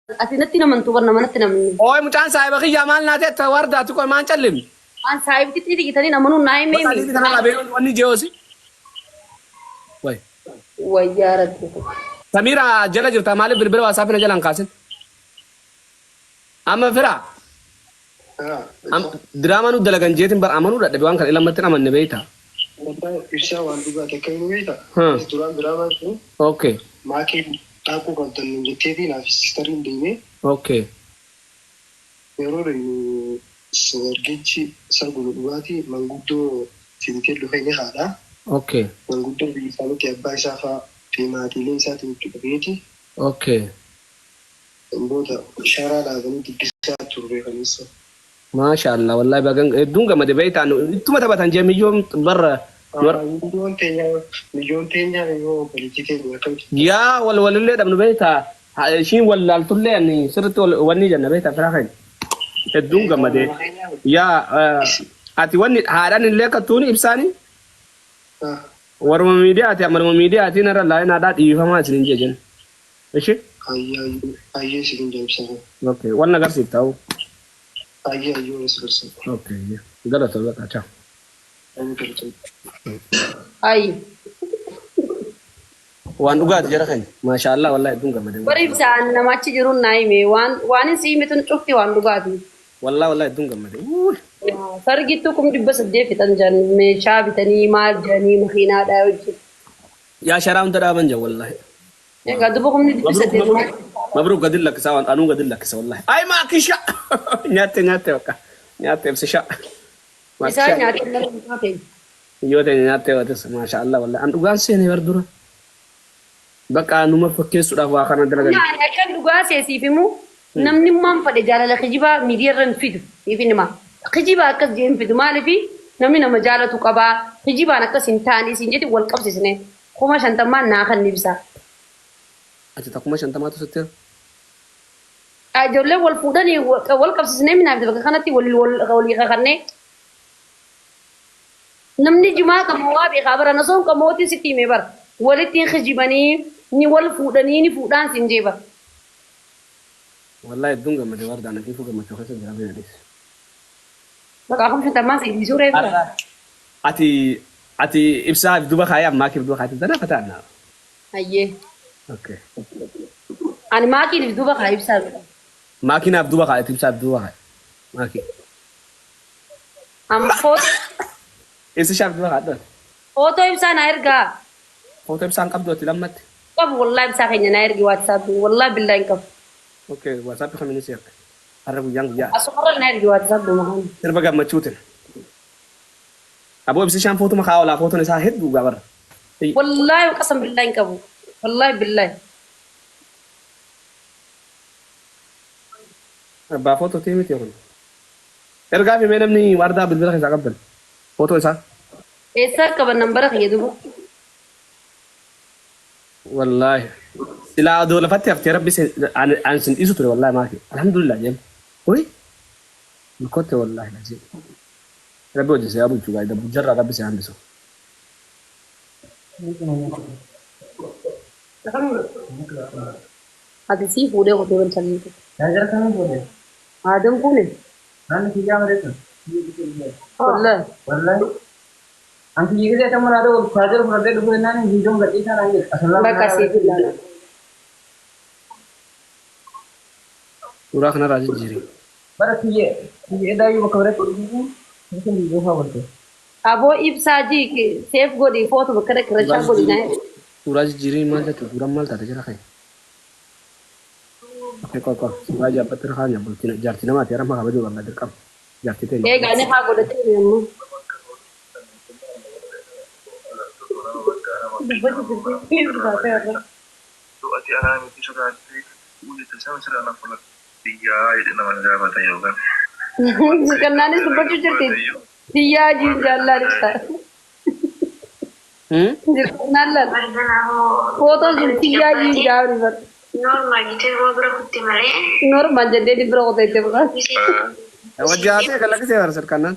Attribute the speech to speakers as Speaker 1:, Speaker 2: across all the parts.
Speaker 1: Ati natti hin amantu bar nama natti hin amanne.
Speaker 2: Ooy mucaan saahiba kiyyaa maal naa ta'e wardaati qoy maan callim.
Speaker 1: An saahibtitti dhiqitanii amanuun naa himee
Speaker 2: Bakka
Speaker 1: mi.
Speaker 2: liifi kanarraa beekuun wanni jeewosi. Way.
Speaker 1: Wayyaa rabbi.
Speaker 2: Samiira jala jirta maaliif bilbila WhatsApp na jalaan kaasin? Amma fira diraamaa nu dalagan jeetin bar amanuu dadhabe waan kana ilammatti hin amanne beeyta.
Speaker 3: Wallahi ibsaa waan dhugaati akka hin beekta.
Speaker 2: Hmm.
Speaker 3: Duraan diraamaa sun
Speaker 2: Okay.
Speaker 3: maakii dhaaquu qabdan nun jetteetii naaf sistariin deemee
Speaker 2: Okay.
Speaker 3: yeroo deemnu sargichi sarguma dhugaatii manguddoo fiditee dhufee ni haadha.
Speaker 2: Okay.
Speaker 3: Manguddoo biyya isaaniitti abbaa isaa fa'aa fi maatiilee isaatiin itti qabeeti.
Speaker 2: Okay.
Speaker 3: San booda shaaraa dhaabanii diggisaa turre kaleessa.
Speaker 2: Maasha Allah wallahi bagan hedduun gammade beektaa ittuma taphatan jee miyyoon barra war
Speaker 3: Miyyoon teenya miyyoon teenya yoo obboleettii teenya akkamitti
Speaker 2: yaa wal walillee dhabnu beektaa ishiin wallaaltullee ani sirriitti wal wanni jenna beektaa firaa keenya hedduun gammade yaa ati wanni haadhaan illee akka tuuni ibsaani waruma miidiyaati ammaluma miidiyaatiin irra laayinaadhaa dhiifamaa isinin jee jenna. Ishi.
Speaker 3: Hayyee hayyee hayyee siif hin ibsaa.
Speaker 2: Okay. Waan agarsiifta hoo.
Speaker 3: Hayyee hayyee wal si garsiifta.
Speaker 2: Okay. Galata baqa ciao.
Speaker 3: Hayyee galatoomii.
Speaker 1: Ayi.
Speaker 2: Waan dhugaati jara keenya. Maashaa Allah wallahi hedduun gammade.
Speaker 1: Bari ibsaan nama achi jiruun naa hime waan waan hin si hime tun cufti waan dhugaati.
Speaker 2: Wallahi wallahi hedduun gammade. Uuy.
Speaker 1: Sargittuu 800,000 fixan jedhan meeshaa bitanii maal jedhanii makiinaadhaa hojii.
Speaker 2: Yaa sharaa hunda dhaaban jaa wallahi.
Speaker 1: Egaa duba kumni dhibbi
Speaker 2: Mabruk
Speaker 1: saddeet
Speaker 2: mabruk
Speaker 1: maal?
Speaker 2: mabruk gadi lakkisa waan anuu gadi lakkisa wallahi. Ay maakisha nyaatte nyaatte bakka nyaatte ibsisha.
Speaker 1: Isaan
Speaker 2: Maakisha
Speaker 1: nyaatee nama bitaa ta'e.
Speaker 2: yoo ta'e nyaatte watis maasha Allah wallahi an dhugaan seene bar dura. Bakka numa fakkeessuudhaaf waa kana dalagan.
Speaker 1: Ani akkan dhugaa see siif himu namni maan fadhe jaalala kijibaa miidiyaa irra hin fidu siif hin hima. Kijibaa akkas jee hin fidu maaliif namni nama jaalatu qabaa kijibaan akkas hin taane isin jedhi wal qabsisne. 50,000 naa kanni ibsaa.
Speaker 2: Ati ta 50,000tu sitti hira.
Speaker 1: Ijoolleen wal fuudhanii wal qabsisnee minaafte bakka kanatti wal walii kakannee. Namni jimaa qabu waa beekaa bara osoo hin qabootiin sitti himee bara. Walitti hin kijibanii ni wal fuudhanii ni fuudhaan siin jee bara.
Speaker 2: Wallahi hedduun gammade wardaan afiifuu gammachuu keessa jira mee anis.
Speaker 1: Bakka 50,000 si dhiisuu reefu.
Speaker 2: Har'a ati ati ibsaa if duba kaayee ammaa kee if duba kaayee dana fataa naa.
Speaker 1: Hayyee.
Speaker 2: Okay.
Speaker 1: Ani maakiin if duuba kaa ibsaa godha.
Speaker 2: Maakii naaf duba kaayee ibsaa if duba kaayee. Maakii.
Speaker 1: Amma footoo
Speaker 2: Ibsishaa if duba kaadhu.
Speaker 1: footoo ibsaa naa ergaa.
Speaker 2: Footoo ibsaan qabdu ati lammatti.
Speaker 1: Qabu wallahi ibsaa keenya naa ergi WhatsApp wallahi billahi hin qabu.
Speaker 2: Okay WhatsApp kamiin si erga. Har'a guyyaan guyyaa.
Speaker 1: Asumarra na ergi WhatsApp mahan.
Speaker 2: Sirba gammachuutin. Aboo ibsishaan footuma kaa olaa footoon isaa hedduu gabarra.
Speaker 1: Wallaahi qasam billahi hin qabu. Wallaahi billahi.
Speaker 2: Abbaa footootii miti kun. Ergaa fi mee namni waardaa bilbila keessaa qabdan. Footoo isaa.
Speaker 1: Eessaa qaban nambara kiyya duba.
Speaker 2: Wallaahi. Silaa odoo lafatti haftee rabbi an sin dhiisu ture wallaahi maaki. Alhamdulillah jeen. Hoy. Milkootte wallaahi lazim. Rabbi hojii si haa bulchu gaa'ida bujjarraa rabbi si haa hambisu.
Speaker 1: Ati sii fuudhee kotee balchalii. Aadam fuune. Wallaahi.
Speaker 4: An kiyya gisee akka muraada wal chaajara fudhadhee dhufuu jennaan viidiyoon gadhiisaa naan jedhe. Asallaa
Speaker 1: Bakka siif ilaala.
Speaker 2: Suuraa kanarraa jijjiiri.
Speaker 4: Bara kiyya kiyya edaayyuu bakka biratti dhufuu halkan viidiyoo fa'aa walte.
Speaker 1: Aboo ibsaa jii seef godhi footu bakka dhaqi
Speaker 2: Suuraa
Speaker 1: rashaa godhi
Speaker 2: jijjiiri.
Speaker 1: naa.
Speaker 2: Suuraa jijjiirii maal jettu suuraan maal taate jira kee. Okey qoy qoy suuraa jaabbatti irra kaanya bultiin jaartii namaati harama kabajuu qabna dirqama. Jaartii teenya.
Speaker 1: Eegaa ni haa godhatee ammoo. Dubbatu jirti. Baatee har'a.
Speaker 5: Ati anaa miti sodaattee jette sana sirraa na fuula biyyaa jedhe nama gaafata yookaan.
Speaker 1: Kannaanis dubbachuu jirti. Tiyyaa jiin jaallaan ibsa. Jirkannaan laal. Footoo sun tiyyaa jiin jaawni bar.
Speaker 6: Normal jettee nama bira kutte malee.
Speaker 1: Normal jettee bira qoteette bira.
Speaker 2: Wajji haasee kan lakkisee bara sirkannaan.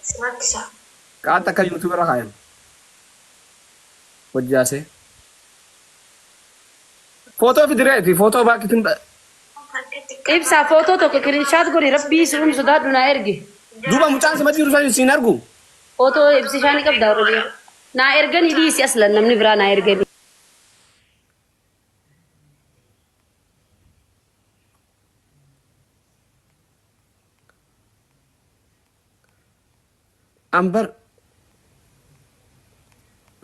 Speaker 6: Si rakkisa.
Speaker 2: Qaata akka YouTube irra kaayan. Wajji haasee. Footoo fidireeti footoo baakkitiin
Speaker 1: Ibsaa footoo tokko kirinshaat godhi rabbii si uum sodaadhu naa ergi.
Speaker 2: Duuba mucaan si maddii jiru san siin argu.
Speaker 1: Footoo ibsishaa ni qabdaa warra biyya. Naa erganii dhiisi aslan namni biraa naa erganii.
Speaker 2: Ambar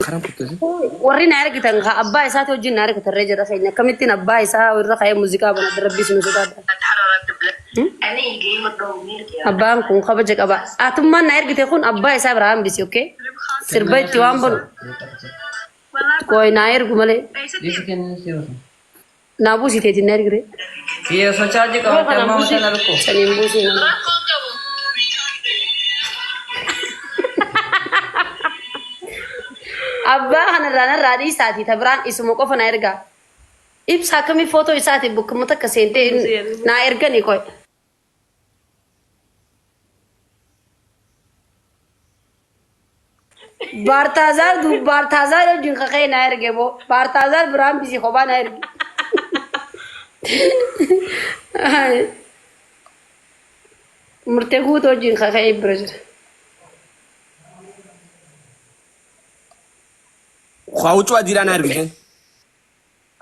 Speaker 2: karan kuttasi.
Speaker 1: Warri na argitan ka abbaa isaati wajjin na argitan ree jedha keenya akkamittiin abbaa isaa irra ka'ee muuziqaa banadha rabbii isin sodaadha. Abbaan kun kabaja qaba. Atummaan na ergite kun abbaa isaa biraa hambisi okay? Sirba itti waan banu. Qoy naa ergu malee.
Speaker 4: Dhiisi kennin si osa.
Speaker 1: Naa buusii teetiin na ergire.
Speaker 4: Kiyya osoo chaarjii
Speaker 1: Yeroo
Speaker 4: qabatte
Speaker 1: kana
Speaker 4: ammaa
Speaker 1: buusii
Speaker 4: mataa na dhukkub.
Speaker 1: saniin buusii nama. Abbaa kanarraa narraa dhiisaatii ta biraan isuma qofa na ergaa. Ibsa akkamii footoo isaatiin bukkuma takka seentee naa erganii qoy. Baartaazaar du Baartaazaar wajjin kakee naa erge boo. Baartaazaar biraan bisi kophaa naa erge. Murtee guutuu wajjin kakee bira jira.
Speaker 2: Waa huccuu adiidhaan na ergite.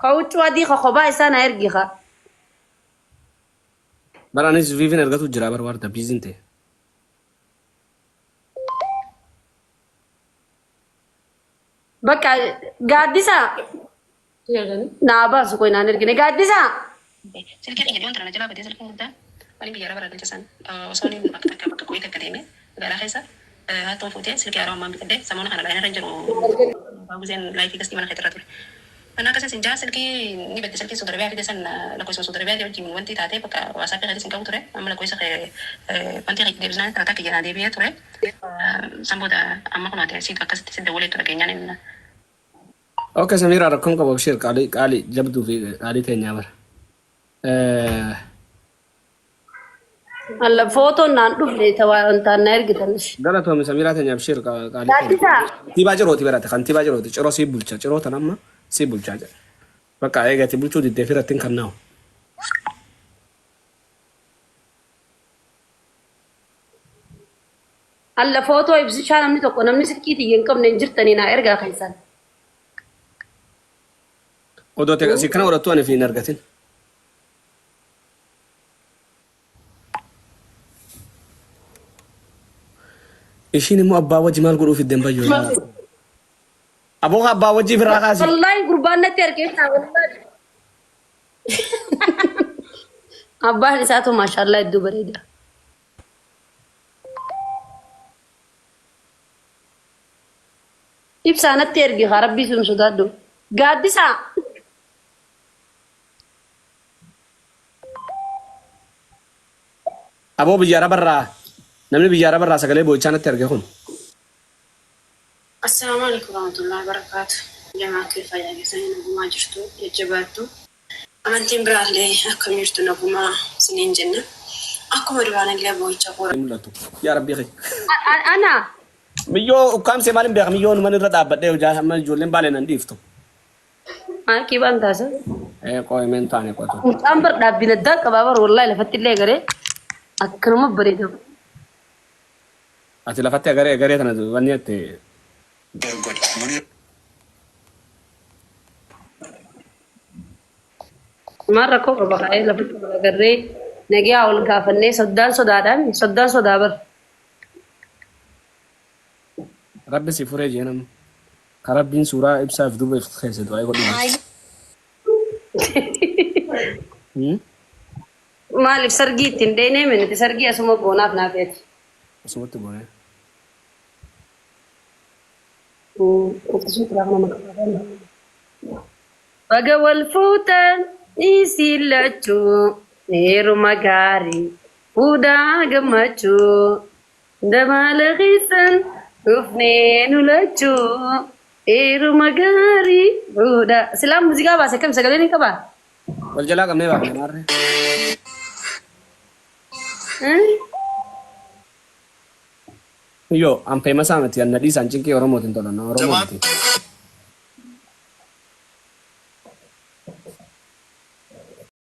Speaker 1: Ka huccuu adii ka kophaa isaa naa ergi ka.
Speaker 2: Bara anis viivin argatu jira bara waarda biiziin ta'e.
Speaker 1: Bakka gaaddisaa naa baasu qoy naan ergine gaaddisaa.
Speaker 7: Silkii kiyya dhiyoon tana na jalaa badee silkiin guddaan waliin biyya arabaa irraa galche san osoo inni bakka takka bakka qo'ii takka deeme magaalaa keessa hattuun fuutee silkii haarawaa ammaan bitadhe samoona kana laayinarra hin jiru gizeen laayifii gastii mana keetirra ture. Anaa akkasii sin jaa silkii ni badde silkii Saudi Arabiyaa fide san lakkoofsuma Saudi Arabiyaa wajjin wanti taatee bakka WhatsApp keetis hin qabu ture amma lakkoofsa kee wanti kee deebisnaan taataa kiyya naa deebi'ee ture san booda amma kunoo ati siitu akkasitti si dawwaleettu dhageenyaan inni
Speaker 2: Okay Samira rakkoon qabu abshir qaalii qaalii jabduu fi qaalii teenyaa bara.
Speaker 1: Alla footoon naan dhufne tawaa wantaan na ergitan.
Speaker 2: Galatoomi Samiraa teenya abshir qaalii teenya.
Speaker 1: Gaaddisaa.
Speaker 2: Kantiibaa cirooti barate kantiibaa cirooti ciroo sii bulcha ciroo tan amma sii bulchaa jedha. Bakka eegati bulchuu diddee firatti hin kannaahu.
Speaker 1: Alla footoo ibsishaa namni tokko namni silkii tiyya hin qabne hin jirtanii naa ergaa keessan.
Speaker 2: Odoo te si kana godhattu ani fi hin argatin. Ishiin immoo abbaa wajji maal godhuuf iddeen bayyoo. Aboo abbaa wajji firraa kaasi.
Speaker 1: Wallaahi gurbaan natti argeessaa wallaahi. Abbaan isaatu maashaallah hedduu bareeda. Ibsaa natti ergi kaa rabbii sun sodaadhu. Gaaddisaa.
Speaker 2: Aboo biyya arabarraa namni biyya arabarraa sagalee boo'ichaa natti erge kun.
Speaker 8: Assalaamu Aleykum Warahmatullahi Wabarakaatu Jamaa kee fayyaa keessanii nagumaa jirtu jajjabaattu Amantiin biraallee akkam jirtu nagumaa isiniin jenna Akkuma duraanillee boo'icha koo
Speaker 2: Hin mul'atu. Yaa Rabbii kiyya.
Speaker 1: Ana.
Speaker 2: Miyyoo ukkaamsee maalin beeka miyyoo numan irra dhaabbadhee hojaa amma ijoolleen baalee nan dhiiftu.
Speaker 1: Maakii baan taasa.
Speaker 2: Ee qoy meen taane qotu.
Speaker 1: Mucaan bar dhaabbiin addaa qabaa bar wallahi lafatti illee agaree akkanuma bareeda.
Speaker 2: Ati lafatti agaree agaree tana wanni jette.
Speaker 1: Maal rakkoo qaba ka'ee lafatti wal agarree nagaa wal gaafannee soddaan sodaadhaan soddaan sodaa bar.
Speaker 2: Rabbi si furee jee namni. Ka rabbiin suuraa ibsaa if duuba if keesse du'aa godhu.
Speaker 1: Maaliif sargii ittiin dheenee miti sargii asuma goonaaf naaf ati.
Speaker 2: Asumatti goonee.
Speaker 1: Baga wal fuutan isin lachuu heeruma gaarii fuudhaa gammachuu Damaala keessan dhufnee nu lachuu heeruma gaarii fuudhaa. Silaa muuziqaa baase akkam sagalee ni qabaa?
Speaker 2: Wal jalaa qabnee baafna maarree. Yoo an feemasaa miti an nadhii isaan cinqii Oromootiin tolan Oromoo miti.